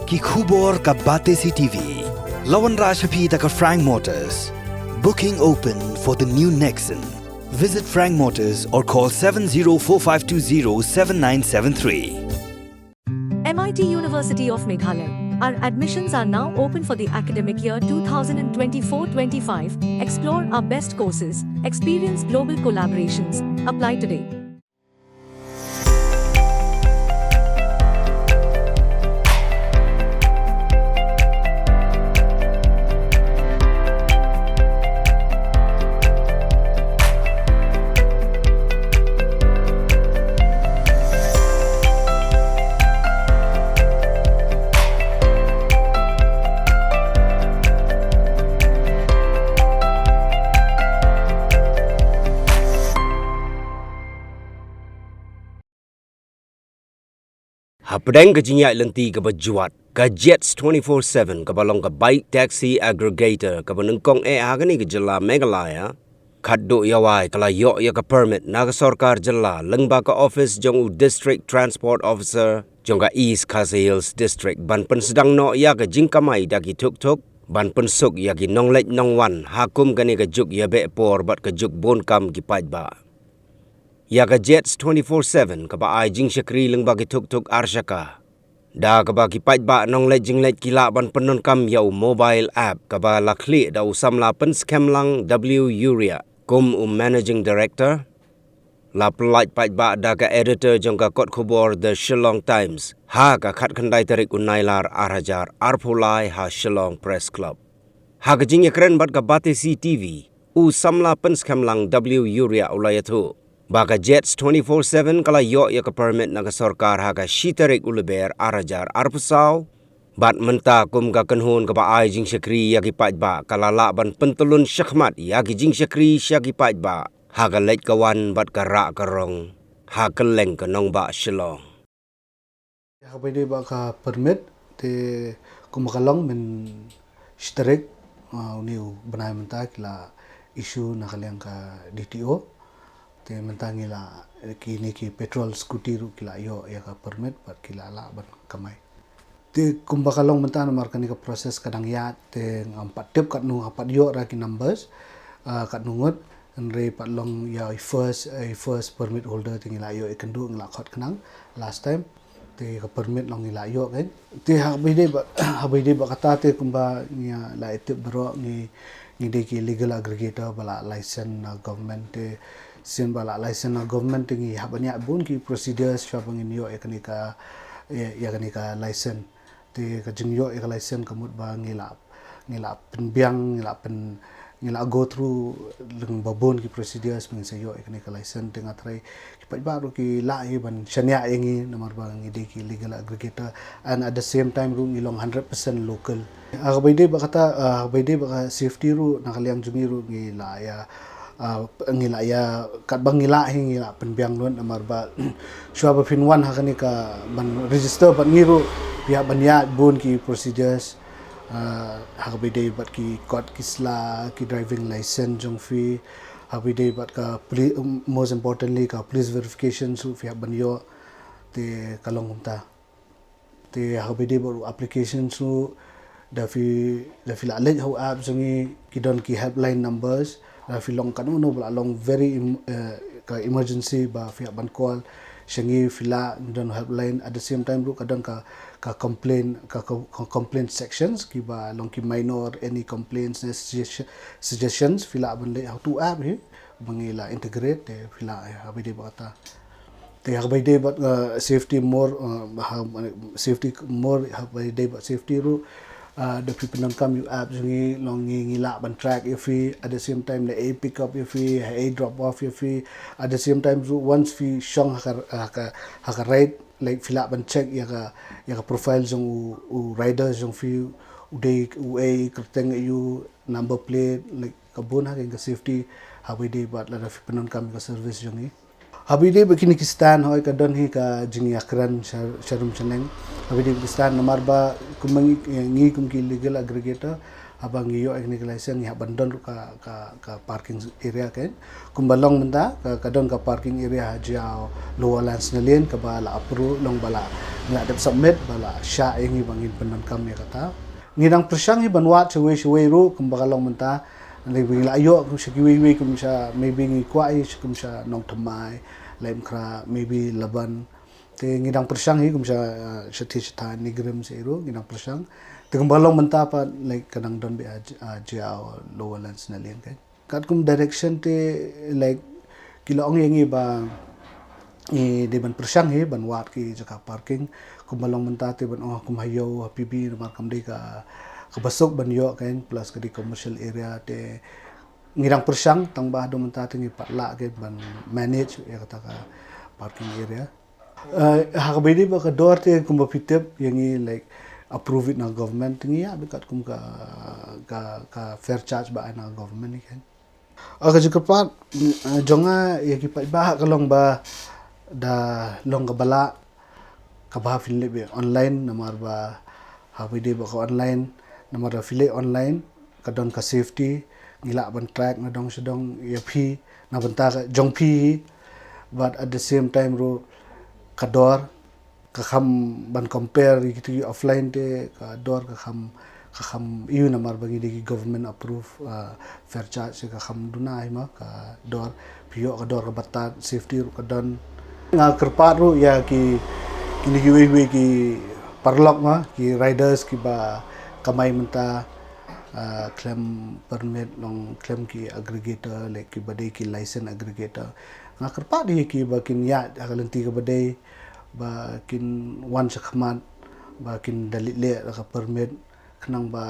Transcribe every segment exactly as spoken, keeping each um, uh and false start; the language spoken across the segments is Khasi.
Ki khubor ka Batesi T V. La wanrah sha phi da ka Frank Motors. Booking open for the new Nexon. Visit Frank Motors or call seven zero four five two zero seven nine seven three. M I T University of Meghalaya. Our admissions are now open for the academic year twenty twenty-four twenty-five. Explore our best courses, experience global collaborations. Apply today. Hapdeng ka jingïaid lynti kaba jwat, ka Jets twenty-four seven kaba long ka bike taxi aggregator kaba nyngkong eh ha kane ka jylla Meghalaya, khatduh ïawai ka la ïoh ïa ka permit na ka sorkar jylla lyngba ka office jong u District Transport Officer jong ka East Khasi Hills District ban pynsdang noh ïa ka jingkamai da ki tuk-tuk, ban pynsuk ïa ki nongleit nongwan ha kum kane ka juk ïabeh por bad ka juk bun kam ki paidbah. Ïa ka Jets twenty-four seven kaba ai jingshakri lyngba ki tuk-tuk arshaka, da kaba ki paidbah nongleit jingleit ki lah ban pyndonkam ïa u mobile app kaba la khlieh da u samla Pynskhem Lang W Uriah kum u Managing Director. La pyllait paidbah da ka editor jong ka kot khubor The Shillong Times ha ka khatkhyndai tarik u Nailar ar hajar arphew lai ha Shillong Press Club. Ha ka jingïakren bad ka Batesi T V, u samla Pynskhem Lang W Uriah u la ïathuh ba ka Jets twenty-four seven ka la ïoh ïa ka permit na ka sorkar ha ka shi tarik u Lber ar hajar arphew saw. Bad mynta kum ka kynhun kaba ai jingshakri ïa ki paidbah ka la lah ban pyntyllun shakhmat ïa ki jingshakri sha ki paidbah ha ka leit ka wan bad ka rah ka rong ha kylleng ka nongbah Shillong. Ha kaba ïadei bad ka permit te kum ka long mynshitrik, ah, une u bnai mynta ki la issue na ka liang ka D T O. Te mynta ngi la, kine ki petrol scooty ruh ki la ïoh ïa ka permit bad ki la lah ban kamai. Te kumba ka long mynta namar kane ka process ka dang ïaid te ngam pat tip katno, ngam pat ïoh ra ki numbers, ah, katno ngut, hynrei pat long ïa i first, i first permit holder te ngi la ïoh i kynduh, ngi la khot khnang last time. Te ka permit long ngi la ïoh kan. Te ha kaba ïadei bad, ha kaba ïadei bad kata te kumba ngi la ïatip baroh ngi, ngi dei ki legal aggregator ba la license na government te shisien ba la license na government te ngi hap ban ïaid bun ki procedures shuwa ba ngin ïoh ïa kane ka, ïa, ïa kane ka license. Te ka jingïoh ïa ka license ka mut ba ngi la, ngi la pynbiang, ngi la pyn, ngi la go through lyngba bun ki procedures ba ngin sa ïoh ïa kane ka license te nga tharai ki paidbah ruh ki lah hi ban shaniah ïa ngi namar ba ngi dei ki legal aggregator and at the same time ruh ngi long hundred percent local. Ha kaba ïadei bad kata, ha kaba ïadei bad ka safety ruh na ka liang jong ngi ruh ngi la ïa, ah, ngi la ïa, katba ngi lah hi ngi la pynbiang lut namar ba shuwa ba phin wan ha kane ka ban register bad ngi ruh phi hap ban ïaid bun ki procedures, ah, ha kaba ïadei bad ki kot ki sla, ki driving license jong phi, ha kaba ïadei bad ka poli-, most importantly ka police verification ruh phi hap ban ïoh. Te ka long kumta. Te ha kaba ïadei bad u application ruh da phi, da phi la leit ha u app jong ngi ki don ki helpline numbers, da phi long kano kano ba la long very em-, eh, ka emergency ba phi hap ban call sha ngi phi lah, ngi don helpline, at the same time ruh ka don ka, ka complaint, ka, ka, ka complaint sections kiba long ki minor, any complaints ne suggestion, suggestions phi lah ban leit ha utu u app hi ba ngi la integrate te phi lah, eh, ha kaba ïadei bad kata. Te ha kaba ïadei bad, uh, safety more, uh, ha, safety more, ha kaba ïadei bad safety ruh, uh, da phi pyndonkam ïa u app jong ngi long ngi, ngi lah ban track ïa phi, at the same time leh ei pick up ïa phi, ei drop off ïa phi, at the same time ruh once phi shong ha ka, ha ka, ha ka ride, like phi lah ban check ïa ka, ïa ka profile jong u, u rider jong phi, u dei u ei, kyrteng aïu, number plate, like ka bun ha ka safety, ha kaba ïadei bad lada phi pyndonkam ïa ka service jong ngi. Ha kaba ïadei bad kine ki stand, hooid ka don hi ka jingïakren sha, sharum shaneng. Ha kaba ïadei bad ki stand namar ba kum ngi, ngi kum ki legal aggregator, Haba ngi ïoh ïa kane ka license ngi hap ban don ruh ka, ka, ka parking area kein. Kumba long mynta ka, ka don ka parking area ha Jaïaw Lower Lansdowne Lane kaba la approve, long ba la, ngi la dep submit ba la shah ïa ngi ba ngin pyndonkam ïa kata. Ngi dang pyrshang hi ban wad shawei shawei ruh kumba ka long mynta. Ngi la ïoh kum sha kiwei wei kum sha maybe ngi kwah hi kum sha Nongthymmai, Laitumkhrah, maybe Laban. Te ngi dang pyrshang hi kum sha, uh, sha Thaiñ, sha Thaiñ, NEIGRIHMS hi ruh ngi dang pyrshang. Te kumba long mynta pat, like, ka dang don beit ha J-, uh, Jaïaw Lower Lansdowne Lane kein. Katkum direction te, like, ki la ong ïa ngi ba ngi dei ban pyrshang hi ban wad ki jaka parking. Kumba long mynta te ban ong kum ha Ïew ha P B namar kam dei ka, kaba suk ban ïoh kein, plus ka dei commercial area te ngi dang pyrshang tang ba haduh mynta te ngi pat lah kein ban manage ïa kata ka parking area. Eh, ha kaba ïadei bad ka dor te kumba phi tip ïa ngi, like, approve na government, te ngi ïa beit katkum ka, ka, ka fair charge ba ai na government hi kein. Ah, ka jingkyrpad, eh, jong nga ïa ki paidbah ka long ba da long kaba lah kaba phin leit beit online namar ba ha kaba ïadei bad ka online, namar ba phi leit online ka don ka safety, ngi lah ban track na dong sha dong ïa phi na bynta ka jong phi hi. But at the same time ruh ka dor ka kham ban compare ïa kito ki offline te ka dor ka kham, ka kham ïoh namar ba ngi dei ki government approve, uh, fair charge, ka kham duna hi ma ka dor, phi ïoh ka dor kaba tad, safety ruh ka don. Nga kyrpad ruh ïa ki, kine kiwei kiwei ki paralok ma, ki riders kiba kamai mynta, ah, khlem permit, long khlem ki aggregator, like, kiba dei ki license aggregator. Nga kyrpad ïa ki ba kin ïaid ha ka lynti kaba dei, ba kin wan shakhmat, ba kin da leit leh da ka permit, khnang ba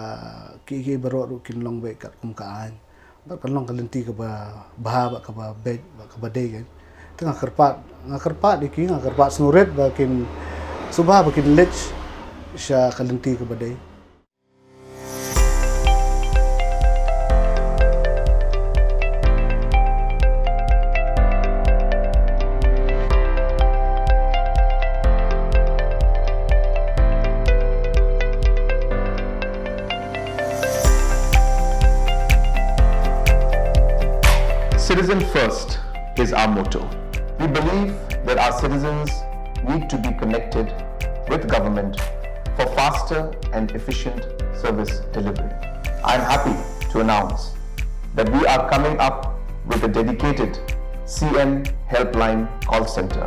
ki, ki baroh ruh kin long beit katkum ka aiñ. Bad kan long ka lynti kaba bha bad kaba beit bad kaba dei kein. Te nga kyrpad, nga kyrpad ïa ki, nga kyrpad sngewrit ba kin sngewbha ba kin leit sha ka lynti kaba dei. Citizen first is our motto. We believe that our citizens need to be connected with government for faster and efficient service delivery. I am happy to announce that we are coming up with a dedicated C M Helpline call center.